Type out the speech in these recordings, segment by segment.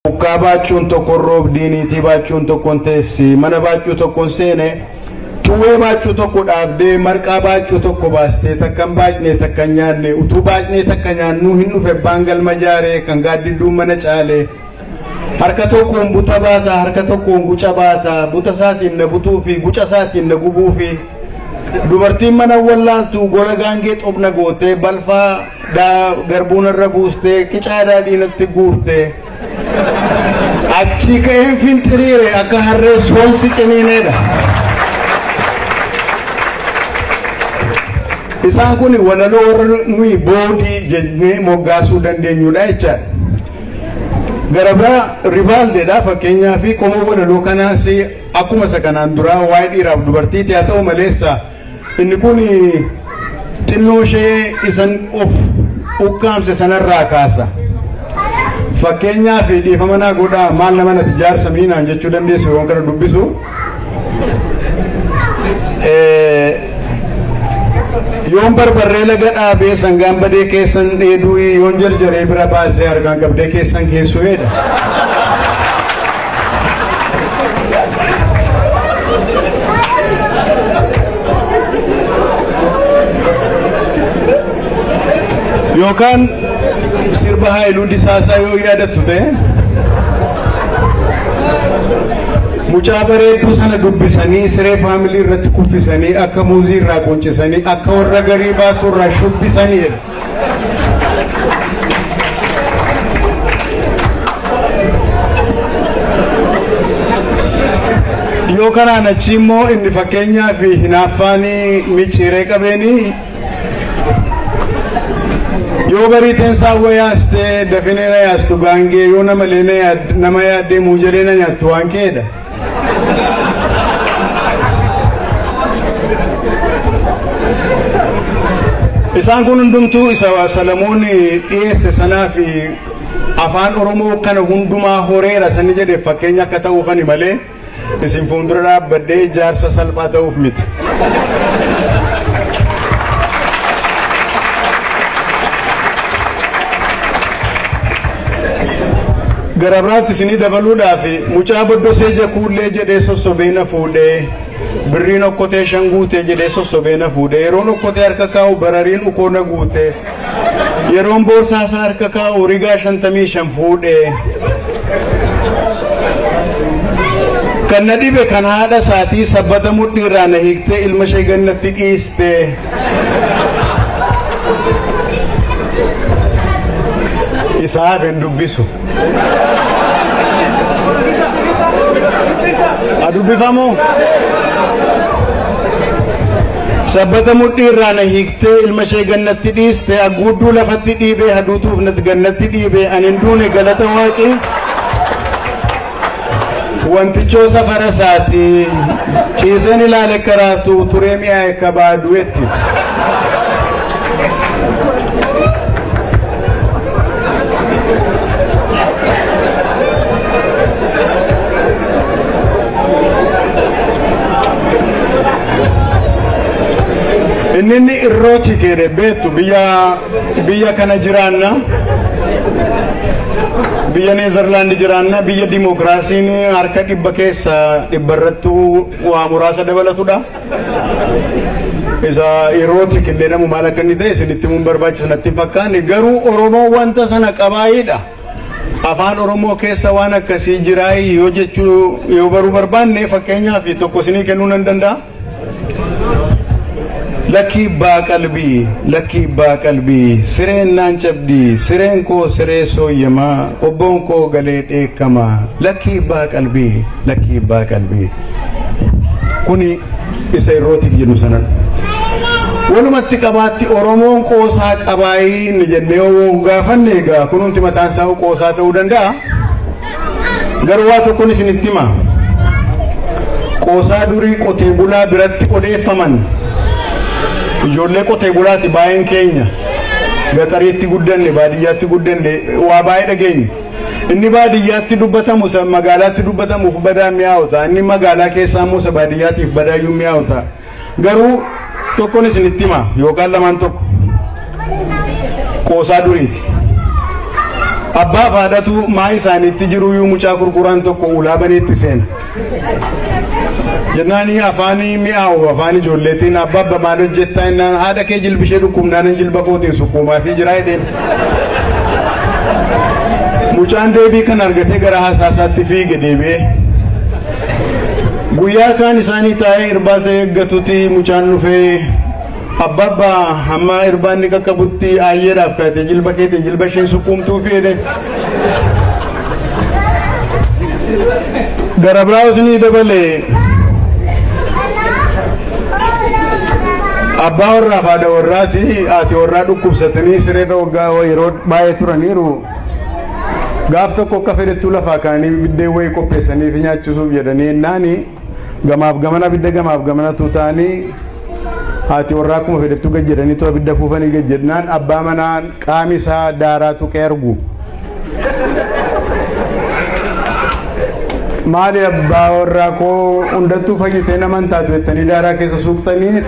Ukkaa baachuun tokkoon roobdii, niitii baachuun tokkoon teessi, mana baachuu tokkoon seene, xuwwee baachuu tokko dhaabdee, marqaa baachuu tokko baastee, takka hin baacne takka hin nyaanne, utuu baacnee takka nyaannuu hin dhufe abbaan galma jaaree kan gaaddidduun mana caale. Harka tokkoon buta baata, harka tokkoon guca baata, buta isaatiin na butuu fi guca isaatiin na gubuu fi dubartiin mana wallaaltu gola gaangee xobna gootee balfaa garbuun irra buustee qicaa daadhii natti guurtee. Achi ka'een finxiriire akka harree soolsi ciniineedha. Isaan kun walaloo warra nuyi boodii jennee moggaasuu dandeenyudha jechaadha. Gara biraa ribaaldeedha fakkeenyaa fi qomoo walaloo kanaas akkuma isa kanaan duraa waa'ee dhiiraaf dubartiiti haa ta'u maleessa inni kun xinnoo ishee isan of ukkaamse sanarraa kaasa. Fakkeenyaaf dhiifama naa godhaa maal nama natti jaarsa miinaan jechuu dandeessu yoon kana dubbisu. Yoon barbarree laga dhaabee sangaan badee keessan dheeduu yoon jarjaree bira baasee harkaan qabdee keessan keessuu jedha. Yookaan sirba Haayiluu Disaasaa yoo yaadattu ta'e mucaa bareedduu sana dubbisanii siree faamilii irratti kuffisanii akka muuzii irraa quncisanii akka warra garii baatu irraa shubbisanii. Yoo kanaan achi immoo inni fakkeenyaa fi hinaaffaanii micciiree qabeenii yoo bariiteen saawwa yaastee dafinee na yaastu gaangee yoo nama lee nama yaaddee muujalee na nyaattu waan keedha. Isaan kun hundumtuu isa Salamoon dhiyeesse sanaa fi afaan Oromoo kana hundumaa horeera sani jedhe fakkeenya akka ta'uufani malee isin fuuldura dhaabbadhee jaarsa salphaa ta'uuf miti. Gara biraatti isinii dabaluudhaaf mucaa boddosee jakuullee jedhee sossobee na fuudhee birriin okkotee shan guutee jedhee sossobee na fuudhee yeroon okkotee harka kaa'u barariin ukoo na guutee yeroon boorsaa isaa harka kaa'u rigaa 55 fuudhee kan na dhibe kan haadha isaatii sabbata mudhii irraa na hiiktee ilma ishee gannatti dhiiste. Isaaf hin dubbisu. Adubbifamoo? Sabbata mudhii irraa na hiiktee ilma ishee gannatti dhiiste haguudduu lafatti dhiibee haduutuuf natti gannatti dhiibee ani hin duune galata waaqii. Wantichoo safara isaati ciiseen ilaale karaatu turee mi'aaye kabaaduetti. Inni irrooti jedhe beektu biyya kana jiraanna biyya Neezerlaandi jiraanna biyya dimookiraasiin harka dhibba keessa dhibba irrattuu waa muraasa dabalatudha. Isa irrooti jedhamu maal akka inni ta'e isinitti himuun barbaachisa natti hin fakkaanne garuu Oromoo wanta sana qabaayidha. Afaan Oromoo keessa waan akkasii jiraayi yoo jechuu yoo baruu barbaanne fakkeenyaaf tokko isinii kennuu nan danda'a. Lakkii abbaa qalbii, lakkii abbaa qalbii, sireen naan cabdii, sireen koo siree sooyyamaa, obboon koo galee dheekkamaa, lakkii abbaa qalbii, lakkii abbaa qalbii. Kuni isa irrootiif jedhu sanadha. Walumatti qabaatti Oromoon qoosaa qabaayii inni jennee yoo gaafanne egaa kunumti mataan isaa qoosaa ta'uu danda'a. Garuu waa tokkoon isinitti hima. Qoosaa durii qotee bulaa biratti odeeffaman. Ijoollee qotee bulaati baay'een keenya gaxariitti guddanne baadiyyaatti guddanne waa baay'ee dhageenya. Inni baadiyyaatti dubbatamu isa magaalaatti dubbatamuuf badaa mi'aawu ta'a. Inni magaalaa keessaa immoo isa baadiyyaatiif badaayyuu mi'aawu ta'a. Garuu tokkoon isinitti hima yookaan lamaan tokko qoosaa duriiti. Abbaa fi haadhatu maa isaaniitti jiruyyuu mucaa kurkuraan tokko ulaa baneetti seena. Jennaani afaanii mi'aawu afaan ijoolleetiin abbaa abba maal hojjettaa jennaan haadha kee jilbishee dhukkubnaan jilba kootiin sukkuumaa fi jiraa jedheen. Mucaan deebii kan argatee gara haasaasaatti fiige deebi'ee. Guyyaa kaan isaanii taa'ee irbaata eeggatutti mucaan dhufee abbaa abbaa hamma irbaanni qaqqabutti aayyeedhaaf kaatee jilba keetiin jilba isheen sukkuumtuu fi jedhe. Gara biraas ni dabale. Abbaa warraa fi haadha warraati haati warraa dhukkubsatanii sireerra waggaa yeroo baay'ee turaniiru. Gaaf tokko akka fedhettuu lafaa kaanii biddeen wayii qopheessanii fi nyaachisuuf jedhanii ennaani gamaaf gamana abidda gamaaf gamanatu ta'anii haati warraa akkuma fedhettuu gad jedhanii tu abidda fuufanii gad jedhnaan abbaa manaan qaami isaa daaraa tuqee argu. Maali abbaa warraa koo hundattuu fayyitee naman taatu jettanii daaraa keessa suuqxanii.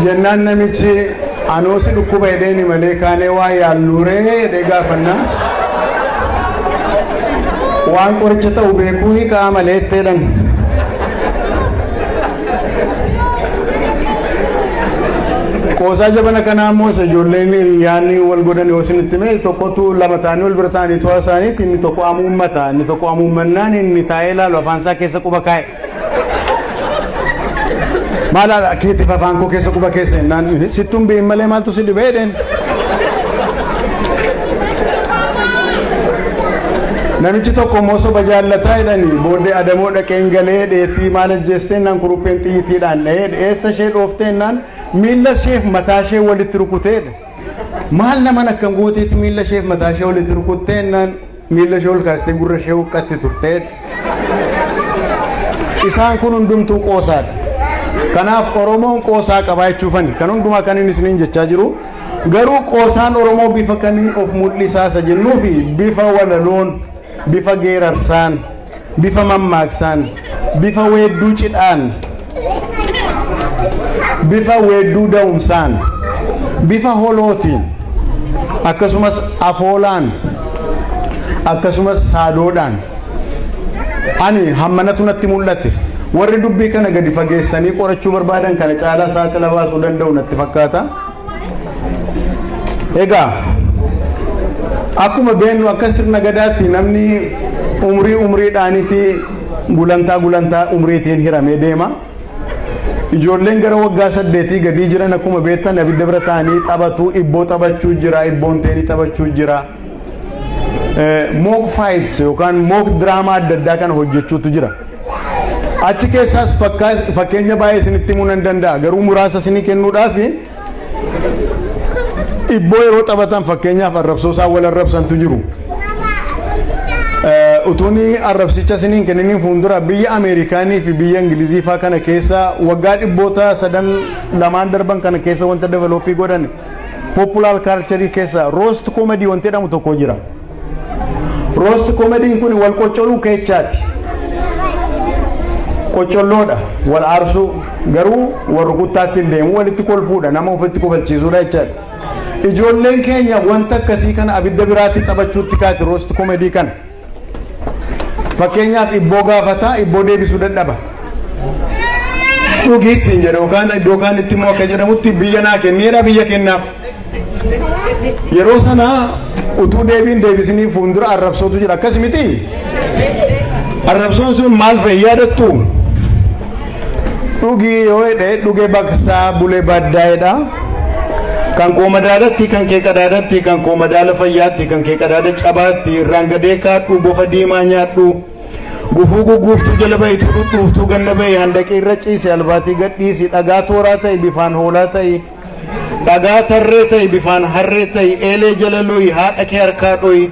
Jennaan namichi anoo si dhukkuba jedheeni malee kaanee waa yaalluuree jedhee gaafannaa. Waan qoricha ta'u beekuu hiikaa malee jetteedhan. Qoosaa jabana kanaa immoo isa ijoolleen hiriyaanni wal godhan yoo isinitti hime tokkotu lama ta'anii wal bira ta'anii to'a isaaniitti inni tokko amuummata inni tokko amuummannaan inni taa'ee ilaalu afaan isaa keessa quba kaa'e. Maal keetiif afaan koo keessa quba keessa jennaan sittuun bi'in malee maaltu si dhibee jedheen. Namichi tokko immoo soba jaallataa jedhanii booddee adamoo dhaqeen galee dheetii maal ajjeestee jennaan kurupheen xiyyiitiidhaan dha'ee eessa ishee dhooftee jennaan miilla isheef mataa ishee walitti rukuteedha. Maal naman akkam gooteetti miilla isheef mataa ishee walitti rukuttee jennaan miilla ishee ol kaastee gurra ishee huqqatti turteedha. Isaan kun hundumtuu qoosaadha. Kanaaf Oromoon qoosaa qabaa jechuufani. Kan hundumaa kan inni isiniin jechaa jiru. Garuu qoosaan Oromoo bifa kamiin of mul'isaa isa jennuu fi bifa walaloon, bifa geerarsaan, bifa mammaaksaan, bifa weedduu cidhaan, bifa weedduu da'umsaan, bifa holootiin, akkasumas afoolaan, akkasumas saadoodhaan. Ani hammanatu natti mul'ate. Warri dubbii kana gadi fageessanii qorachuu barbaadan kana caalaa saaxila baasuu danda'u natti fakkaata. Egaa akkuma beennu akka sirna gadaatti namni umrii umriidhaanitti gulantaa gulantaa umriitiin hiramee deema. Ijoolleen gara waggaa 8 gadii jiran akkuma beektan abidda bira taa'anii taphatu, ibboo taphachuu jira, ibboon teenii taphachuu jira. Mock fights yookaan mock drama adda addaa kana hojjechuutu jira. Achi keessaas fakkeenya baay'ee isinitti himuu nan danda'a. Garuu muraasa isinii kennuudhaaf ibboo yeroo taphatan fakkeenyaaf arrabsoo isaan wal arrabsantu jiru. Utuuni arrabsicha isiniin kenniniin fuuldura biyya Ameerikaanii fi biyya Ingilizii faa kana keessa waggaa dhibboota sadan lamaan darban kana keessa wanta develop godhan popular culture keessa roast comedy wanti jedhamu tokko jira. Roast comedy kun wal qoccoluu keechaati. Qoccolloodha wal aarsuu garuu wal rukuttaatti hin deemu walitti kolfuudha nama ofitti kofalchiisuudha jechaadha. Ijoolleen keenya wanta akkasii kana abidda biraatti taphachuutti kaati roast comedy kana. Fakkeenyaaf ibboo gaafataa ibboo deebisuu dadhaba. Dhugii ittiin jedha yookaan iddoo kaanitti immoo akka jedhamutti biyya naa kenneedha biyya kennaaf. Yeroo sana utuu deebiin deebisanii fuuldura arrabsootu jira akkas miti. Arrabsoon sun maal fa'i yaadattu? Dhugii yoo jedhe dhugee baqsaa bulee baddaa'edha. Kan koo madaalatti, kan kee qadaadatti, kan koo madaala fayyaatti, kan kee qadaada cabaatti, irraan gadee kaadhu, bofa diimaa nyaadhu, gufuu gugguuftuu jala bahitu, dhudhuuftuu ganna bahi, handaqee irra ciise, albaatii gadhiisi, dhagaa tooraa ta'i, bifaan hoolaa ta'i, dhagaa tarree ta'i, bifaan harree ta'i, eelee jala loyi, haadha kee harkaa dhoyi,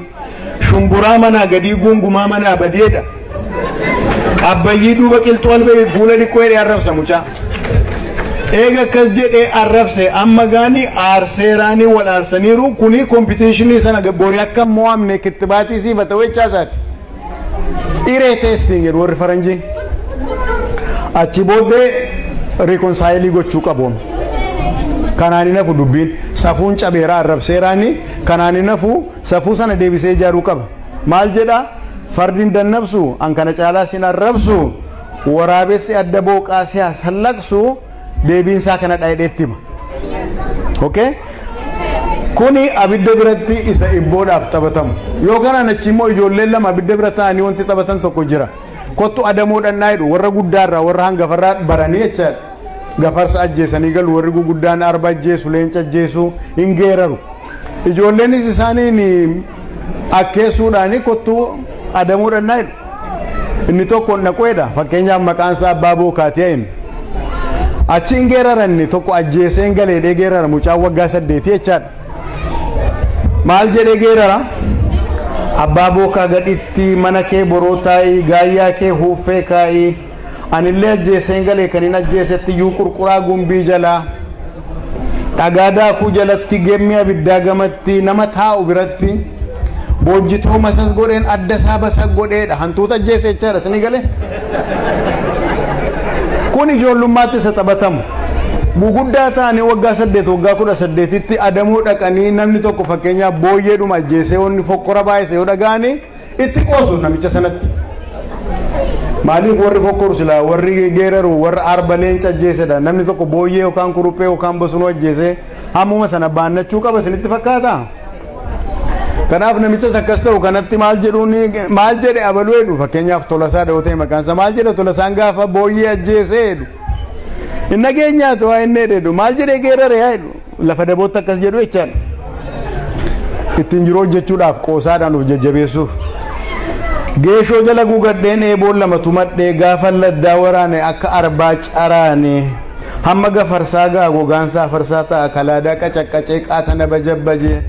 shumburaa manaa gadii guungumaa manaa badeedha. Abbayyii duuba qilxuu albee fuula dhiqqoo jedhee arrabsa mucaa. Eega akkas jedhee arrabse amma gaanii aarseeraanii wal aarsaniiru kuni competition sana borii akka mo'amne kittibaatii siifa ta'uu jechaa isaati. Iree testing jedhu warri faranjii. Achi booddee reconcile gochuu qabu. Kanaan hin hafu dubbiin safuun cabeeraa arrabseeraani kanaan hin hafu safuu sana deebisee ijaaruu qaba. Maal jedha? Fardi hin dannabsu an kana caalaa sin arrabsu waraabessi adda booqaa si hasallaqsu deebiin isaa kana dha'eetti hima. Okay? Kuni abidda biratti isa ibboodhaaf taphatamu. Yoo kanaan achi immoo ijoolleen lama abidda bira taa'anii wanti taphatan tokko jira. Kottu adamoo dhannaa jedhu warra guddaarraa warra hangafarraa baranii jechaadha. Gafarsa ajjeesanii galu warri guguddaan arba ajjeesu leenca ajjeesu hin geeraru. Ijoolleenis isaaniin akkeessuudhaani kottu adamoo dhannaa jedhu. Inni tokko naqoedha. Fakkeenyaaf maqaan isaa Abbaa Bookaati jedhama. Achi hin geeraranni tokko ajjeesee hin galeedhee geerara mucaan waggaa 8 jechaadha. Maal jedhee geerara? Abbaa Bookaa gaditti mana kee boroo taa'ii gaayyaa kee huuffee kaa'ii anillee ajjeesee hin galee kan hin ajjeesetti iyyuu qurquraa gumbii jalaa dhagaa daakuu jalatti gemmi abiddaa gamatti nama taa'u biratti boojjitoo masas godheen adda isaa basa godheedha hantuuta ajjeese jechaadha isinii galee. Kun ijoollummaatti isa taphatamu. Guguddaa ta'anii waggaa 8 waggaa 18tti adamoo dhaqanii namni tokko fakkeenyaaf booyyeedhuma ajjeesee wanni fokkora baay'ise yoo dhaga'anii itti qoosu namicha sanatti. Maaliif warri fokkoru silaa warri geeraru warra arba leenca ajjeesedha. Namni tokko booyyee yookaan kuruphee yookaan bosonuu ajjeesee hammuma sana baannachuu qaba isinitti fakkaata? Kanaaf namichas akkas ta'u kanatti maal jedhuun maal jedhe abaluu jedhu fakkeenyaaf Tolasaa dha'oo ta'e maqaan isaa maal jedhe Tolasaan gaafa booyyee ajjeesee jedhu. Inni nageenyaatu waa inni jedhu maal jedhee geerare yaa jedhu lafa dabootti akkas jedhu jechaadha. Ittiin jiruu hojjechuudhaaf qoosaadhaan of jajjabeessuuf. Geeshoo jala gugadheen eeboon lama tumadhee gaafa laddaa waraane akka arbaa caraane hamma gafarsaa gaa gogaansaa farsaa ta'a kalaadaa qacaqqacee qaatana bajabbaje.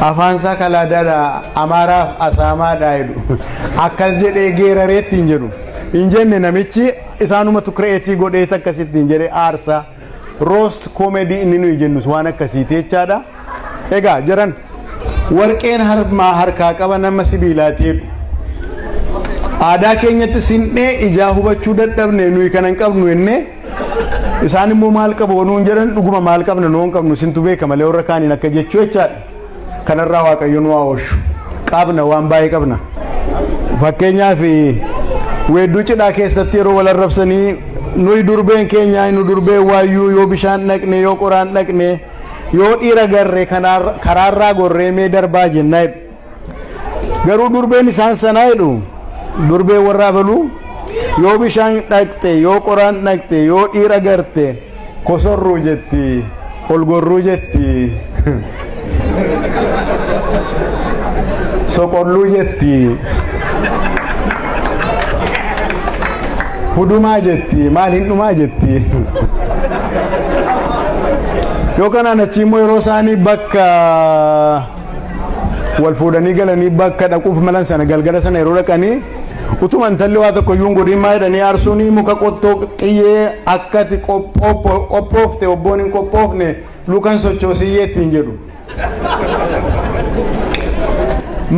Afaansaa kalaadaadha amaaraaf asaamaadha jedhu akkas jedhee geerareetti hin jedhu. Hin jenne namichi isaanumatu kireetii godhee akkasitti hin jedhe aarsaa roost koomedii inni nuyi jennus waan akkasiiti jechaadha. Egaa jiran warqeen harmaa harkaa qaba nama sibiilaati jedhu. Aadaa keenyatti sinnee ijaa hubachuu dadhabne nuyi kana hin qabnu jennee isaan immoo maal qabu nuun jedhan dhuguma maal qabna nuun qabnu sintu beeka malee warra kaaniin akka jechuu jechaadha. Kanarraa Waaqayyo nu haa oolchu. Qabna waan baay'ee qabna. Fakkeenyaaf weedduu cidhaa keessatti yeroo wal arrabsanii nuyi durbeen keenya nu durbeen waayyuu yoo bishaan dhaqne yoo qoraan dhaqne yoo dhiira garree karaarraa gorree mee darbaa jennaa jedhu. Garuu durbeen isaan sanaa jedhu durbeen warra abaluu yoo bishaan dhaqxe yoo qoraan dhaqxe yoo dhiira garte kosorruu jetti ol gorruu jetti soqolluu jetti hudumaa jetti maal hin dhumaa jetti. Yoo kanaan achi immoo yeroo isaanii bakka wal fuudhanii galanii bakka dhaquuf malan sana galgala sana yeroo dhaqanii utuma intalli waa tokko iyyuu hin godhin maal jedhanii aarsuun muka qottoo xiyyee akkati qophoofte obboon hin qophoofne lukan sochoosiyyee ittiin jedhu.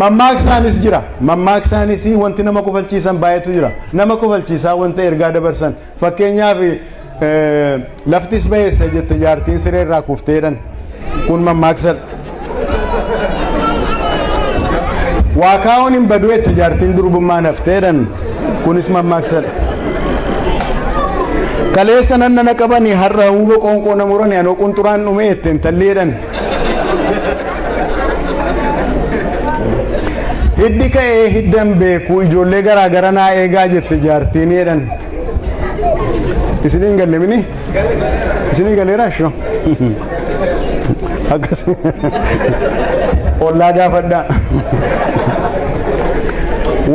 Mammaaksaanis jira. Mammaaksaanis wanti nama kofalchiisan baay'eetu jira. Nama kofalchiisaa wanta ergaa dabarsan. Fakkeenyaaf laftis bayeessa jette jaartiin siree irraa kufteedhan. Kun mammaaksadha. Waa kaa'uun hin badu jette jaartiin durbummaan hafteedhan. Kunis mammaaksadha. Kaleessa nan nana qabanii har'a huba qoonqoo na muranii anoo qunxuraan dhume jette intalleedhan. Hiddi ka'ee hiddan beeku ijoollee garaa gara naa eegaa jette jaartiin jedhan. Isinii hin galle mini? Isinii galeera ishoo? Akkas ollaa gaafadhaa.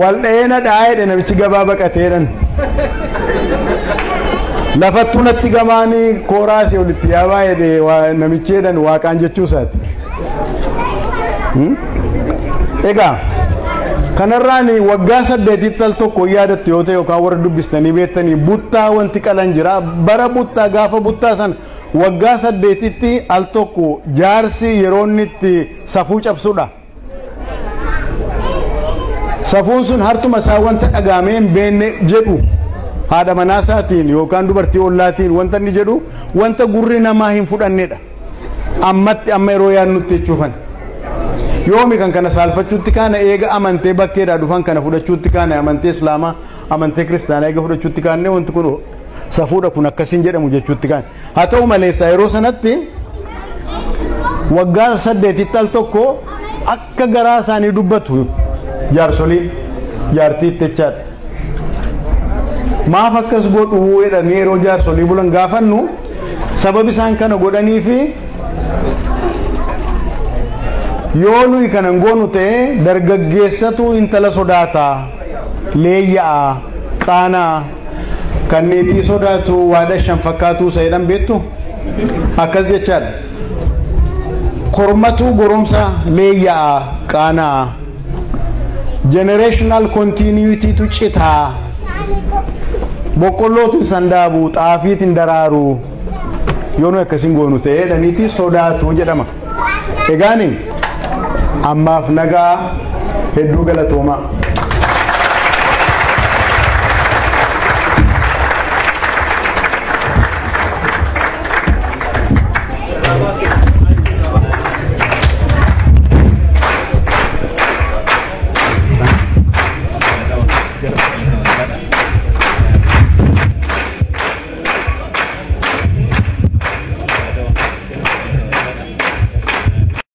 Wal dha'ee na dha'aa jedhe namichi gabaa baqateedhan. Lafattuu natti gamaanii kooraasii olitti yaabaa jedhe namichi jedhan waaqaan jechuu isaati. Egaa kanarraan waggaa 8tti al tokko yaadattu yoo ta'e yookaan warra dubbistanii beektanii buttaa wanti qalan jira. Bara buttaa gaafa buttaa sana waggaa 8tti al tokko jaarsi yeroo inni itti safuu cabsudha. Safuun sun hartuma isaa wanta dhagaamee hin beekne jedhu haadha manaa isaatiin yookaan dubartii ollaatiin wanta inni jedhu wanta gurri namaa hin fudhannedha. Ammatti amma yeroo yaadnutti jechuufan. Yoomi kan kana saalfachuutti kaana eega amantee bakkeedhaa dhufan kana fudhachuutti kaana amantee islaamaa amantee kiristaanaa eega fudhachuutti kaanne wanti kun safuudha kun akkasiin jedhamu jechuutti kaane. Haa ta'u maleessa yeroo sanatti waggaa 8tti al tokko akka garaa isaanii dubbatu jaarsoliin jaartiitti jechaadha. Maaf akkas godhuu jedhanii yeroo jaarsolii bulan gaafannu sababi isaan kana godhanii fi yoo nuyi kana hin goonu ta'e dargaggeessatu intala sodaataa, leeyya'a, qaanaa, kan niitii sodaatu waada shan fakkaatu isa jedhan beektu akkas jechaadha. Kormatu goromsa leeyya'a, qaanaa, generational continuity tu citaa, boqqollootu hin sandaabu, xaafiit hin daraaru, yoo nuyi akkasiin goonu ta'e jedhaniiti sodaatu jedhama. Egaani ammaaf nagaa hedduu galatoomaa.